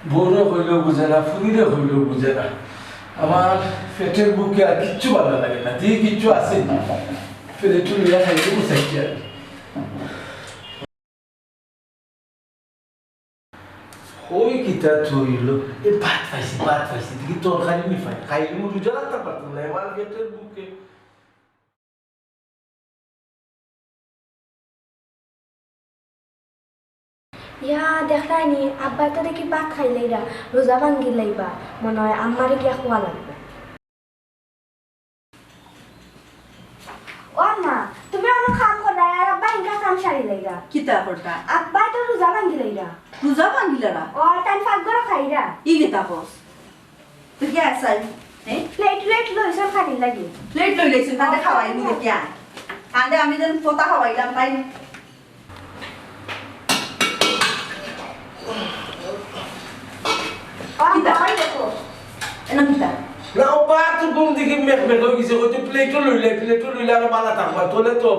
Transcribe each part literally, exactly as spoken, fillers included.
বউরে কইলেও বুঝে না, ফুরিরে কইলেও বুঝে না। আমার পেটের ভুকে আর কিচ্ছু ভালা লাগে না, যে কিচ্ছু আছে, প্লেটো লইয়া খাইতে বসাইছি আর কি। কই কিতা থইল? এ ভাত পাইছি, ভাত পাইছি, দেখি তরকারি নি পাই, খাইলে মু রোজা রাখতাম পারতাম না, আমার পেটের ভুকে। ইয়া, দেখরায়নি, আব্বায় তো দেখি ভাত খাইলাইরা, রোজা ভাঙ্গিলাইবা, মনে অয় আম্মারে গিয়া কওয়া লাগবো। ও আম্মা, তুমি অনো কাম কররায়, আর আব্বা ইনকা কাম সারিলাইরা। কিতা করতা? আব্বায় তো রোজা ভাঙ্গিলাইরা। রোজা ভাঙ্গিলারা? ও, তাইন পাকঘরো খাইরা। ই কিতা কস? তুই কি আছাই? হ্যাঁ? প্লেট, প্লেট লইছইন খানির লাগি। প্লেট লইলাইছইন, তাতে খাওয়াই নি দেখি আয়। আন্দে আমি যেন পোতা খাওয়াইলাম, তাই। ও, কিতা? ভাই দেখো। এনো কিতা? না, ও বা তো ঘুম থেকে মেঘ মেঘ অই গেছে, ওই তো প্লেটও লইলে, প্লেটও লইলে আরো বালা থাকবা, তোলে তো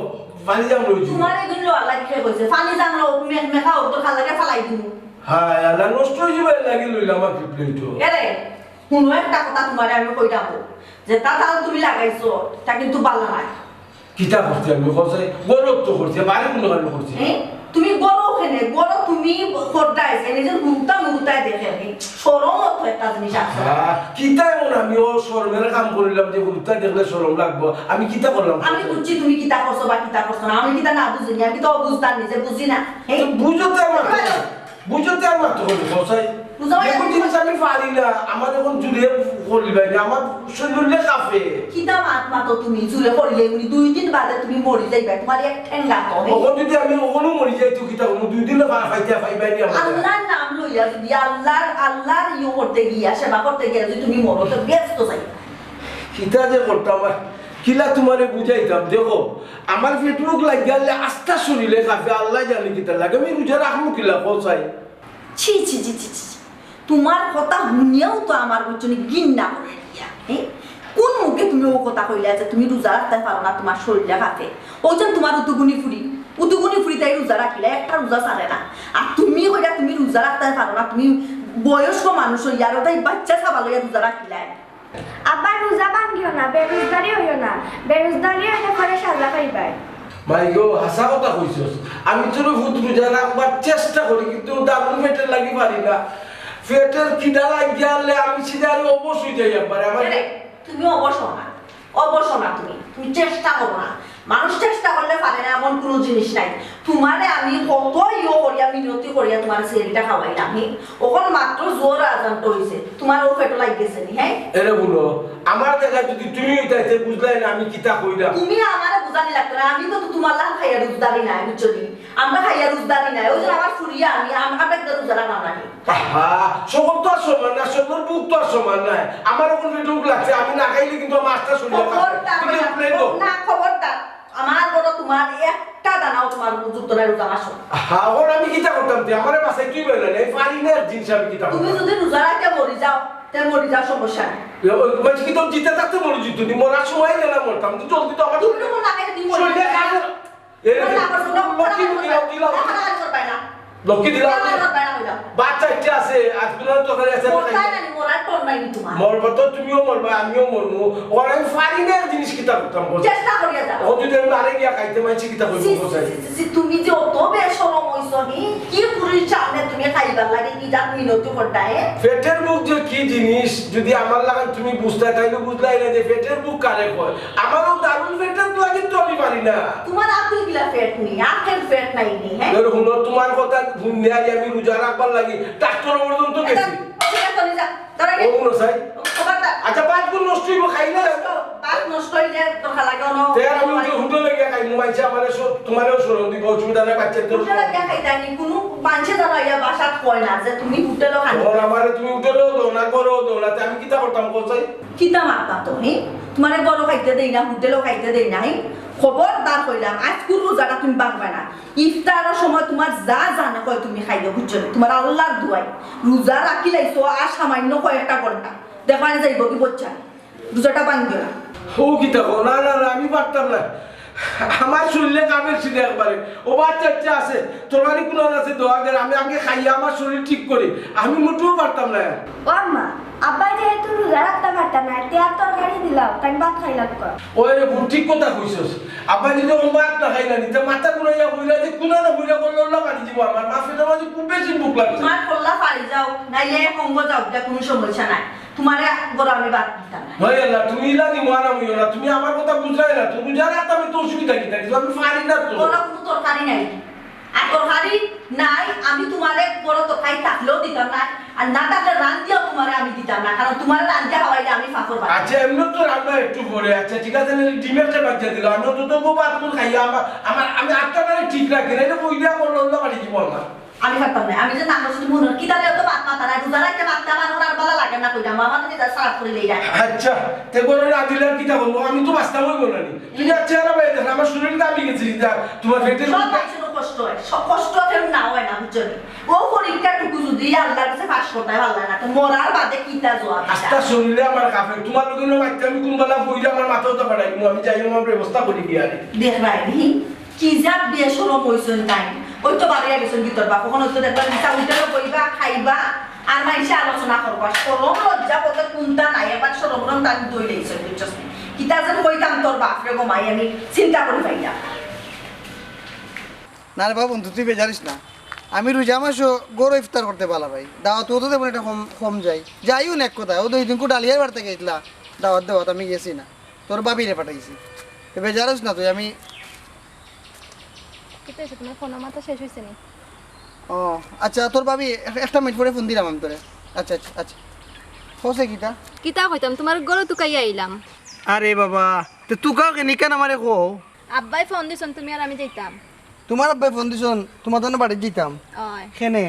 পানি জাম রইছে। তোমার এগুলো আল্লাহ কি কইছে? পানি জাম রও, মেঘ মেঘা অর তো খালাকে ফালাই দিমু। হায় আল্লাহ, নষ্ট অই যাবে, লাগি লইলাম আর কি প্লেটও। এরে, হুনো একটা কথা তোমারে আমি কইরাম, যে তা তাও তুমি লাগাইছো, তা কিন্তু বালা নায়। কিতা করছি আমি, কও চাই? গরত তো করছি, বাড়ি কোনো কারণে করছি। হ্যাঁ? তুমি গরো কেনে, গরো তুমি করতায়, এনে যে হুরুতা মুরুতায় দেখে, হ্যাঁ? শরম অত একটা জিনিস আছে। হ্যাঁ, কিতা এমন আমি ও শরমের কাম করিলাম যে হুরুতা দেখলে শরম লাগবো? আমি কিতা করলাম? আমি বুঝছি তুমি কিতা করছো বা কিতা করছো না, আমি কিতা না বুঝি নি, আমি তো বুঝতাম নি যে বুঝি না। হ্যাঁ? তো বুঝো তো আমার কথা। বুঝো তো আমার তো কথা, কও চাই। বুঝো না। এখন জিনিস আমি পারি না, আমার এখন জুড়ে করলি ভাই না, আমার শরীরে কাঁপে। কিতা মাত মাতো তুমি, জুড়ে করলে উনি দুই দিন বাদে তুমি মরি যাইবা, তোমার এক ঠেঙ্গা তো নেই। ওখান যদি আমি ওখানেও মরি যাই, তুই কিতা করবো? দুই দিন না পা-, পাইতে পাইবাই নি আমার। আল্লাহর নাম লইয়া যদি আল্লাহর, আল্লাহর ইয়ে করতে গিয়া, সেবা করতে গিয়া যদি তুমি মরো, তো ব্যস্ত যাই। কিতা যে করতাম আর, কিলা তোমারে বুঝাইতাম, দেখো, আমার পেটুক লাগিয়া আনলে আস্তা শরীরে কাঁপে, আল্লাহ জানে কিতা লাগে, আমি রোজা রাখমু কিলা, কও চাই। ছি, ছি, ছি, ছি, ছি, ছি। তোমার কথা হুনিয়াও তো আমার বুঝছো নি ঘিন্না করে দিয়া, হ্যাঁ? কোন মুখে তুমি ও কথা কইলা যে তুমি রোজা রাখতে পারো না, তোমার শরীরে কাঁপে? ও যেন তোমার উতুগুনি ফুরি, উতুগুনি ফুরি তাই রোজা রাখিলা, একটা রোজা ছাড়ে না। আর তুমি কইলা তুমি রোজা রাখতে পারো না, তুমি বয়স্ক মানুষ অইয়া আরো তাই বাচ্চা সাবা লইয়া রোজা রাখিলা। আব্বা রোজা ভাঙ্গিও না, বেরোজদারি অইও না, বেরোজদারি অইলে পরে সাজা পাইবায়। মাই গো, হাছা কথা কইছস। আমি তোর ফুত রোজা রাখবার চেষ্টা করি, কিন্তু দারুণ পেটের লাগি পারি না। পেটের খিদা লাগিয়া আনলে আমি সিধা আরো অবশ অই যাই একবারে। আমার এরে, তুমি অবশ অও না, অবশ অও না তুমি, তুমি চেষ্টা করো না। মানুষ চেষ্টা করলে পারে না, এমন কোনো জিনিস নাই। তোমারে আমি কত ইয়ে করিয়া, মিনতি করিয়া তোমার সেহরিটা খাওয়াইলাম, হি? অখন মাত্র জোহর আজান তো অইছে, তোমার ও পেটো লাগি গেছে নি, হ্যাঁ? এরে হুনো, আমার জায়গায় যদি তুমি অইতায়, তে বুঝলায় না আমি কিতা কইরাম। তুমি আমারে বুঝানি লাগতো না, আমি তো তোমার লাখান খাইয়া রোজদারি নায়, বুঝছো নি? আমরা খাইয়া রোজদারি নায়, ওই যে আমার ফুরিয়া আমি, আম-, আমরা একটা রোজা রাখলাম না নি। আহা, সকল তো আর সমান না, সকলর ভুক তো আর সমান নায়। আমার অখন পেটুক লাগছে, আমি না খাইলে কিন্তু আমার আস্তা শরীরে কাঁপে। খবরদার তুমি কইলাম, প্লেন দাও। না, খবরদার। আমার বড় তোমার একটা দানাও তোমার যুক্ত নাই রোজা মাসো। হা, অখন আমি কিতা করতাম তে? আমারে বাঁচাই তুই বলে না, এই পারি না এক জিনিস আমি কিতা তুমি করতাম? যদি রোজা রাখতে মরি যাও, তে মরি যাও, সমস্যা নাই। এ, ওই, মানে কি তোর জিতে থাকতে মরি জিত নি, মরার সময় গেলে মরতাম, তুই জলদি তো আমার তুমি তো মনে হয় তুমি মরি শরীরে যাও। কাঁপে। এ, তোমার না করছো, না লক্ষ্মী করছো, দিলাও, দিলাও। না করছো, না করছো, না করছো। লক্ষ্মী দিলাম। আমার বাবা কইলাম। বাচ্চা ইচ্ছা আছে, আজকে তো তোর কাছে আছে, মরতায় না, মরার পর নাই তোমার। মরবা তো তুমিও মরবা, আমিও মরমু। ওর আমি পারি না জিনিস কিতা করতাম, বল। চেষ্টা করিয়া যাও। ও যদি আমি আরে গিয়া খাইতে মানছি কিতা করবো, ছি, ছি, কোথায়? ছি, ছি, ছি, তুমি যে অত বেশরম অইছো, হি? কি পুরুষ সামনে তুমি খাইবার লাগি কি জাত মিনতি করতায়, হে? পেটের ভুক যে কি জিনিস, যদি আমার লাগান তুমি বুঝতায়, তাইলে বুঝলায় না যে পেটের ভুক কারে কয়। আমারও দারুণ পেটের লাগি তো আমি পারি না। তোমার আকুল গিলা পেট নি, আখের পেট নাই নি, হ্যাঁ? এর হুনো, তোমার কথা হুনিয়া আমি রোজা রাখবার লাগি ডাক্তার পর্যন্ত গেছি। এটা, এটা তো নিজা, ধরে ও হুনো সাই। খবরদার। আচ্ছা, ভাত কোন নষ্ট হইব, খাই না? ভাত নষ্ট হইলে তো খালা কেন? তে আর আমি যে হোটেলে গিয়া খাই, মাইনষে আমারে সব, তোমারেও শরম দিব, অসুবিধা নাই, বাচ্চাদের হোটেলে গিয়া খাইতায় নি, কোনো মাইনষে জানো ইয়া বাসাত কয় না যে তুমি হোটেলে খাই। ওর আমারে তুমি হোটেলেও দো না, ঘরেও দো না, তে আমি কিতা করতাম, কও চাই? কিতা মাততা তো, হি? তোমারে ঘরো খাইতে দেই না, হোটেলো খাইতে দেই না, হি? খবরদার কইলাম, আইজকুর রোজাটা তুমি ভাঙবায় না। ইফতারর সময় তোমার যা জানে কয় তুমি খাইও, বুঝছো নি? তোমার আল্লাহর দোয়াই। রোজা রাখিলাইছো আর সামান্য কয়েকটা ঘন্টা। দেখবায় যাইবো কি বুঝছো নি? রোজাটা ভাঙিও না। ও কিতা কও? না, না, না, আমি পারতাম না। আমার শরীরে কামের ছিল একবারে। ও বাচ্চা বাচ্চা আছে, তরকারি কুনান আছে দোয়া করে, আমি আগে খাইয়া আমার শরীর ঠিক করি। আমি মোটেও পারতাম না। ও আম্মা, আব্বাই যেহেতু রোজা রাখতে পারতাম না, তে আর তরকারি দিলাও, তাই ভাত খাইলাম কর। ওই রে, ঠিক কথা কইছস। আব্বাই যদি ও ভাত না খাই না নিতে, মাথা ঘুরাইয়া কইলা যে কুনানো কইলা করলো না বাড়ি দিব আমার। মাফের মাঝে খুব বেশি ভুক লাগছে। তোমার কল্লা পারি যাও, নাইলে এক অঙ্গ যাও, এটা কোনো সমস্যা নাই। তোমারে বড় আমি বাদ দিতাম না। ভাই আল্লাহ, তুমি ইলা দি মারা হইও না, তুমি আমার কথা বুঝলাই না। তুমি যারা আমি তো অসুবিধা কি থাকে, আমি পারি না তো। বড় কোনো তরকারি নাই, আর তরকারি নাই, আমি তোমারে বড় তরকারি থাকলেও দিতাম না, আর না থাকলে রান্দিয়াও তোমারে আমি দিতাম না, কারণ তোমারে রান্দিয়া খাওয়াইলে আমি ফাঁকর পাই। আচ্ছা, এমনি তো রান্না একটু পরে। আচ্ছা, ঠিক আছে, নাহলে ডিমের একটা বাচ্চা দিল, আমি তো তবু ভাত করে খাই। আমার আমার আমি আটটা মানে ঠিক রাখি না, এটা কইলে আমার লন্ডা বাড়ি দিব আমার। আমি পারতাম না, আমি যে না করছি মনে হয়, কিতা দিয়ে তো ভাত মাথা নাই, রোজা রাখতে ভাত আমার ওর আর ভালো লাগে না, কইতাম, আমার তো যা সারা করে দেই না। আচ্ছা, তে বড় না দিলে আর কিতা করবো? আমি তো বাঁচতাম হইব না নি। তুমি আর চেহারা বাইরে দেখো, আমার শরীর কাঁপি গেছে, যা, তোমার পেটে সব মানুষেরও কষ্ট হয়, সব কষ্ট কেউ না হয় না, বুঝছো নি? ও পরীক্ষাটুকু যদি আল্লাহর কাছে পাস করতে পারলে না, তো মরার বাদে কিতা জবাব দিতা? আস্তা শরীরে আমার কাফের, তোমার লোকের লোক আজকে আমি কোন বেলা বইলে আমার মাথাও তো ফাটাই দিবো, আমি যাই আমার ব্যবস্থা করি গিয়া আরে। দেখ রায় নি, কি জাত বেশরম হইছইন তাই। ওই তো বাড়িয়া গেছইন ভিতর বাপ, ওখানে তো দেখবা মিছা উঠে বইবা, খাইবা, আর মাইনষে আলোচনা করবা। শরম লজ্জা বলতে কোনটা নাই, এবার শরম রম তাই দই লেগেছে, বুঝছস নি? কিতা যেন কইতাম তোর বাপ রে গো মাই, আমি চিন্তা করি পাইতাম। না রে বাবা, বন্ধু, তুই বেজারিস না। আমি রোজা মাসও গরো ইফতার করতে পালা ভাই, দাওয়াত তো দেবো, এটা কম কম যাই, যাইও না এক কথা। ও দুই দিন কো ডালিয়ার বাড়িতে গেছিলা, দাওয়াত দেওয়াত আমি গেছি না, তোর ভাবিরে পাঠাইছি। তো বেজারিস না তুই, আমি কিতা হইছে, তোমার ফোনের মাথা শেষ হইছে নি? ও আচ্ছা, তোর ভাবি এক-, একটা মিনিট পরে ফোন দিলাম আমি তোরে। আচ্ছা, আচ্ছা, আচ্ছা। হোসে কিতা? কিতা কইতাম, তোমার গরো তুকাইয়া আইলাম। আরে বাবা, তো তুকাও কে নিকান আমারে কও? আব্বাই ফোন দিছন, তুমি আর আমি যাইতাম। তোমার আব্বাই ফোন দিছন, তোমার জন্য বাড়ি যাইতাম। ওই। কেনে?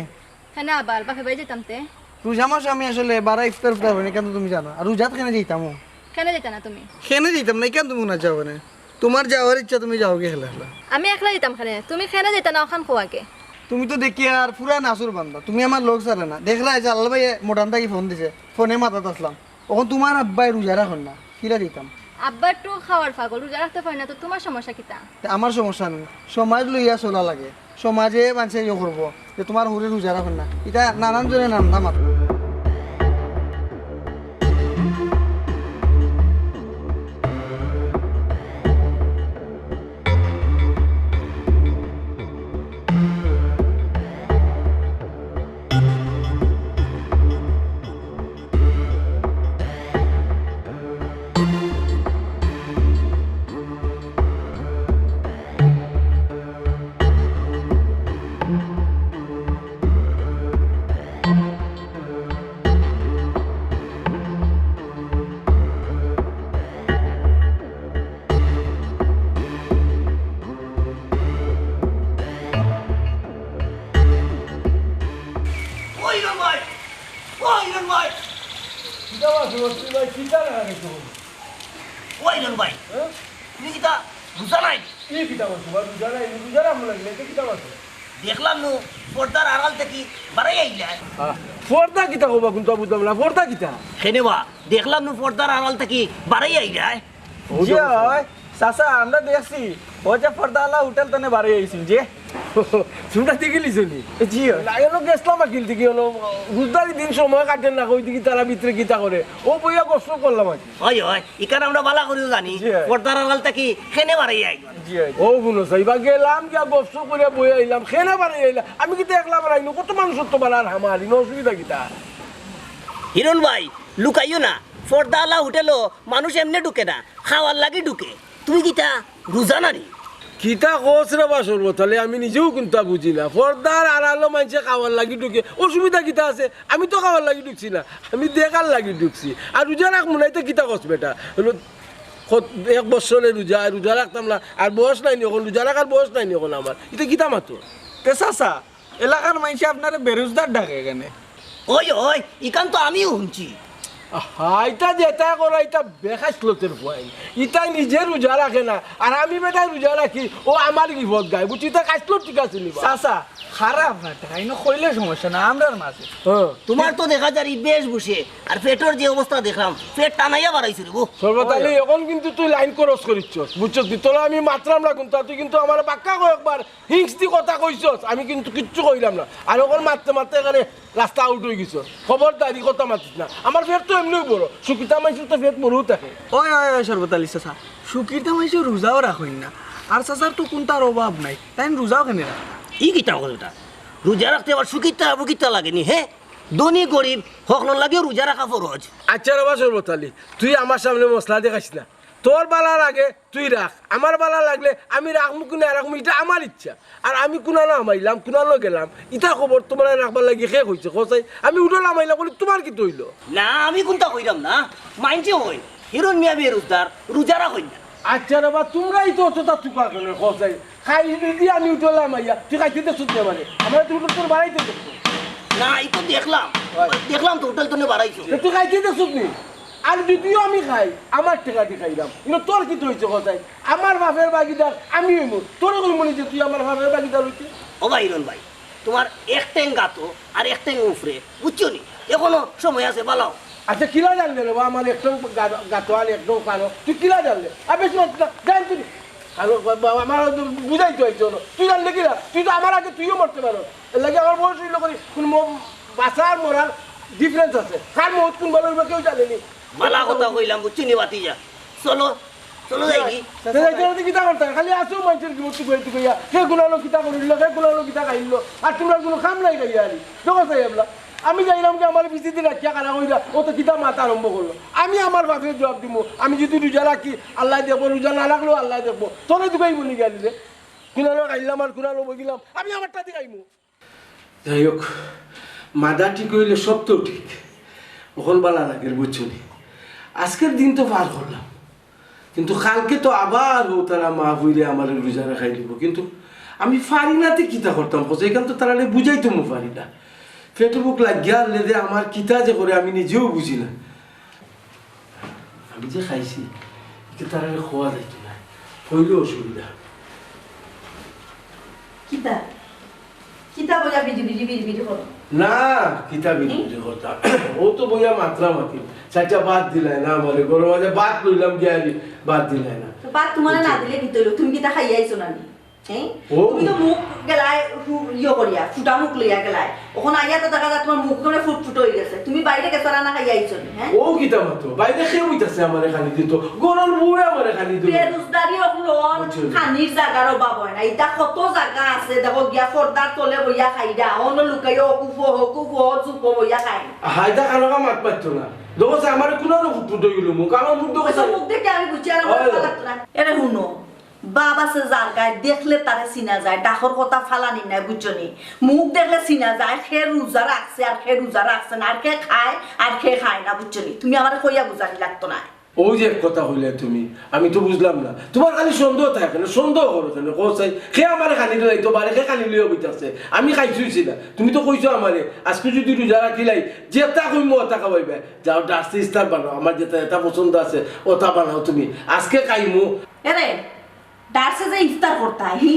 কেনে আবার বাপে বাড়ি যাইতাম তে। রোজা মাস আমি আসলে বারা ইফতার উফতার করি না, কেন তুমি জানো? আর রোজাত কেনে যাইতাম ও? কেনে যাইতা না তুমি? কেনে যাইতাম না, কেন তুমি না যাও কেনে? তোমার যাওয়ার ইচ্ছা, তুমি যাও গিয়া খেলা খেলা। আমি একলা যাইতাম কেনে? তুমি কেনে যাইতা না ওখান খোয়াকে? তুমি তো দেখি আর পুরা নাসুর বান্দা, তুমি আমার লোক ছাড়ে না। দেখলা যে আল্লাহ ভাই মোটান থাকি ফোন দিছে, ফোনে মাতাত আসলাম। অখন তোমার আব্বায় রোজা রাখইন না, কিলা দিতাম? আব্বা একটু খাওয়ার পাগল, রোজা রাখতে পারে না, তো তোমার সমস্যা কিতা? তে আমার সমস্যা নাই, সমাজ লইয়া চলা লাগে, সমাজে মানষে ইয়ে করবো যে তোমার হুরে রোজা রাখইন না, ইটা নানান জনে নানা মাত। ওই রং ভাই, ওই রং ভাই। কিতা বাসু, তুই ভাই কিতা না রে তুই? ওই রং ভাই, হ্যাঁ? তুমি কিতা রোজা নাই? কি কিতা বাসু, ভাই রোজা নাই, রোজা রাখবো লাগলে, এটা কিতা বাসু? দেখলাম নু পর্দার আড়াল থাকি বাড়াই আইলা। আহ, পর্দা কিতা কবা, কোনটা বুঝলাম না, পর্দা কিতা? কেনে বা, দেখলাম নু পর্দার আড়াল থাকি বাড়াই আইলা। জি অয়, চাচা, আমরা দেখছি, ওই যে পর্দাওয়ালা হোটেল তনে বাড়ি আইছিল যে। তোমরা দেখি লিছো নি? জি অয়। না, এলো গেছলাম আকিল দিকে, হলো রোজদারি দিন সময় কাটে না, কই দিকে তারা ভিতরে কিতা করে, ও বইয়া গসল করলাম আর কি। অয়, অয়, ইকান আমরা বালা করিও জানি, জি অয়। পর্দার আড়াল থাকি কেনে বাড়ি আই। জি অয়। ও হুনো, সাইবা গেলাম, গিয়া গসল করিয়া বই আইলাম, কেনে বাড়ি আইলাম, আমি কিতা একলা বাড়াইনু, কত মানুষ তো বাড়ার হামার, ইনো অসুবিধা কিতা? হিরণ ভাই, লুকাইও না, পর্দাওয়ালা হোটেলো মানুষ এমনে ঢুকে না, খাওয়ার লাগি ঢুকে। তুমি কিতা রোজা নানি? কিতা কস রে বা সর্বতালে, আমি নিজেও কুন্তা বুঝি না। পর্দার আড়ালো মানষে খাওয়ার লাগি ঢুকে, অসুবিধা কিতা আছে? আমি তো খাওয়ার লাগি ঢুকছি না, আমি দেখার লাগি ঢুকছি। আর রোজা রাখমু না, ইতা কিতা কস বেটা? হলো কত, এক বছরে রোজা, রোজা রাখতাম না, আর বয়স নাইনি অখন, রোজা রাখার বয়স নাইনি অখন আমার। ইতা কিতা মাতো? তে চাচা, এলাকার মানষে আপনারে বেরোজদার ডাকে কেনে? ওই, ওই, ইখান তো আমিও হুনছি। আহা, ইটা যেটা করা, ইটা বেখাইছলতের পুয়াইন। ইটা নিজে রোজা রাখে না, আর আমি বেটায় রোজা রাখি, ও আমার গিবত গায়, বুঝছো? ইটা খাইছলত ঠিক আছে নি বা? চাচা, খারাপ না, তাই না কইলে সমস্যা না, আমরার মাঝে। হ্যাঁ। তুমার তো দেখা যার ই বেশ বসে, আর পেটর যে অবস্থা দেখলাম, পেট টানাইয়া বাড়াইছো রে গো। শরবত আলী, অখন কিন্তু তুই লাইন ক্রস করিছস, বুঝছস? তোরে আমি মাতরাম না কিন্তু, তুই কিন্তু আমারে বাক্কা কয়েকবার হিংসি কথা কইছস, আমি কিন্তু কিচ্ছু কইলাম না। আর অখন মাততে মাততে এখানে রাস্তা আউট অই গেছস। খবরদারি কথা মাতিস না, আমার পেট তো এমনেউ বড়, সুকিতা মাইনষর তো পেট বড়উ থাকে। ওই, ওই, ওই, শরবত আলী চাচা, সুকিতা মাইনষে রোজাও রাখইন না, আর চাচার তো কুন্তার অভাব নাই, তাইন রোজাও কেনে রাখতা? ই কিতা কথা? রোজা রাখতে আবার সুকিতা বুকিতা লাগে নি, হে? ধনী গরিব হকলর লাগিও রোজা রাখা ফরজ। আচ্ছা রে বা শরবত আলী, তুই আমার সামনে মসলা দেখাইস না। তোর বালা লাগে তুই রাখ, আমার বালা লাগলে আমি রাখমু কি না রাখমু, ইটা আমার ইচ্ছা। আর আমি কুনানো হামাইলাম, কুনানো গেলাম, ইটা খবর তুমারে রাখবার লাগি কে কইছে? কও চাই, আমি উঠো লামাইলাম বলি তুমার কিতা অইলো? না, আমি কুন্তা কইরাম না, মাইনষে কইন, হিরন মিয়া বেরোজদার, রোজা রাখইন না। আচ্ছা রে বা, তুমরাউ তো অতটা তুকা কেনে? কও চাই, খাই যদি আমি উঠো লামাইয়া, তুই খাইতে দেছস নি আমারে? আমারে তুই উঠো তোর বাড়াইতে দেছস? না, ই তো দেখলাম, হয়। দেখলাম তো হোটেল তনে বাড়াইছো। তে তুই খাইতে দেছস নি? আর যদিও আমি খাই, আমার টেকা দি খাইরাম। কিন্তু তোর কিতা অইছে কও চাই? আমার বাপর ভাগিদার আমি অইমু। তোরে কইমু নি যে তুই আমার বাপর ভাগিদার অইতে? ও ভাই হিরন ভাই, তুমার এক ঠেং গাতো আর এক ঠেং উফরে, বুঝছো নি? অখনো সময় আছে, বালাও। আচ্ছা, কিলা জানলে রে বা আমার এক ঠেং গা-, গাতো আর এক ঠেং পানো? তুই কিলা জানলে? আর বেশি মাতিস না, জান তুই। আর বা-, বা-, আমার তো বুঝাইতে অইছে না। তুই জানলে কিলা? তুই তো আমার আগে তুইও মরতে পারো। এর লাগি আমার বয়স অইলো করি, কুন ম-, বাঁচা আর মরার difference আছে। কার মউত কুন বেলা অইবো কেউ জানে নি। বালা কথা কইলাম, বুঝছো নি ভাতিজা? চলো, চলো যাই কি? তে যাইতে যাইতে কিতা করতায়? খালি আছো মাইনষর গিবত তুকাইয়া তুকাইয়া। কে কুনানো কিতা করিল, কে কুনানো কিতা খাইল। আর তুমরার কুনু কাম নাই খাইয়া আরি। দেখো চাই এবলা। আমি যাইরাম কি আমারে পিছেদি রাখিয়া খাড়া করিয়া, অত কিতা মাত আরম্ভ করলো। আমি আমার বাপরে জুয়াব দিমু। আমি যুদি রোজা রাখি, আল্লায় দেখবো, রোজা না রাখলেও আল্লায় দেখবো। তোরে তুকাইবো নি গিয়া রে? কুনানো খাইলাম আর কুনানো বইগেলাম। আমি আমারটা দি খাইমু। যাই হোক, মাথা ঠিক অইলে সব তো ঠিক। অখন বালা লাগের, বুঝছো নি? আজকের দিন তো পার করলাম, কিন্তু কালকে তো আবার অউ তারা মা বইরে আমারে রোজা রাখাই দিবো। কিন্তু আমি পারি না তে কিতা করতাম, কও চাই? ইখান তো তারারে বুঝাইতেও পারি না। পেটো ভুক লাগিয়া হারলে যে আমার কিতা যে করে আমি নিজেও বুঝি না। আমি যে খাইছি, ইটা তারারে কওয়া যাইতো না, কইলে অসুবিধা। কিতা? কিতা বইয়া বিড়ি বিড়ি বিড়ি বিড়ি করো? না, কিতা বিড়ি বিড়ি করতাম? অউ তো বইয়া মাতলাম আর কি। চাইরটা ভাত দিলায় না আমারে, ঘরো মাঝে ভাত লইলাম গিয়া আরি, ভাত দিলায় না। তো ভাত তুমারে না দিলে কিতা অইলো? তুমি কিতা খাইয়া আইছো না নি? হ্যাঁ? ও। তুমি তো মুখ গেলায় ফু-, ইয়ে করিয়া, ফুটা মুখ লইয়া গেলায়। অখন আইয়া তো দেখা যায় তুমার মুখ একেবারে ফুটফুট অই গেছে। তুমি বাইরে গেছো, রান্না খাইয়া আইছো নি, হ্যাঁ? অউ কিতা মাতো? বাইরে কে বইতাছে আমারে খানি দিতো? ঘরর বউয়ে আমারে খানি দিতো। বেরোজদারি অকলর বুঝছো নি? খানির জাগার অভাব অয় না। ইতা কত জাগা আছে, দেখো গিয়া পর্দার তলে বইয়া খাইরা। অনো লুকাইয়া অকুফো, হকুফো, চুপো বইয়া খায়। হায়দা কানোকা মাত মাততো না। দেখো চাই আমারে কুনানো ফুটফুট অই গেলো মুখ। আমার মুখ দেখো অইতো চাই। মুখ দেখে আমি বুঝি আর আমার অয়। ভালা লাগতো না। এরে হুনো, বাপ আছে যার গায়, দেখলে তারে চিনা যায়, ডাকর কথা ফালানি নাই, বুঝছো নি? মুখ দেখলে চিনা যায়, কে রোজা রাখছে আর কে রোজা রাখছে না, আর কে খায় আর কে খায় না, বুঝছো নি? তুমি আমারে কইয়া বুঝানি লাগতো না। অউ যে এক কথা কইলায় তুমি, আমি তো বুঝলাম না, তুমার খালি সন্দেহ থাকে কেনে, সন্দেহ করো কেনে, কও চাই? কে আমারে খানি দিলাইতো, বারে কে খানি লইয়া বইতাছে, আমি খাইছুইছি না, তুমি তো কইছো আমারে, আজকে যুদি রোজা রাখিলাই, যেতা কইমু অতা খাওয়াইবায়, যাও ডার্সে ইফতার বানাও, আমার যেতা যেতা পছন্দ আছে অতা বানাও তুমি, আজকে খাইমু। এরে, ডার্সে যে ইফতার করতায়, হি?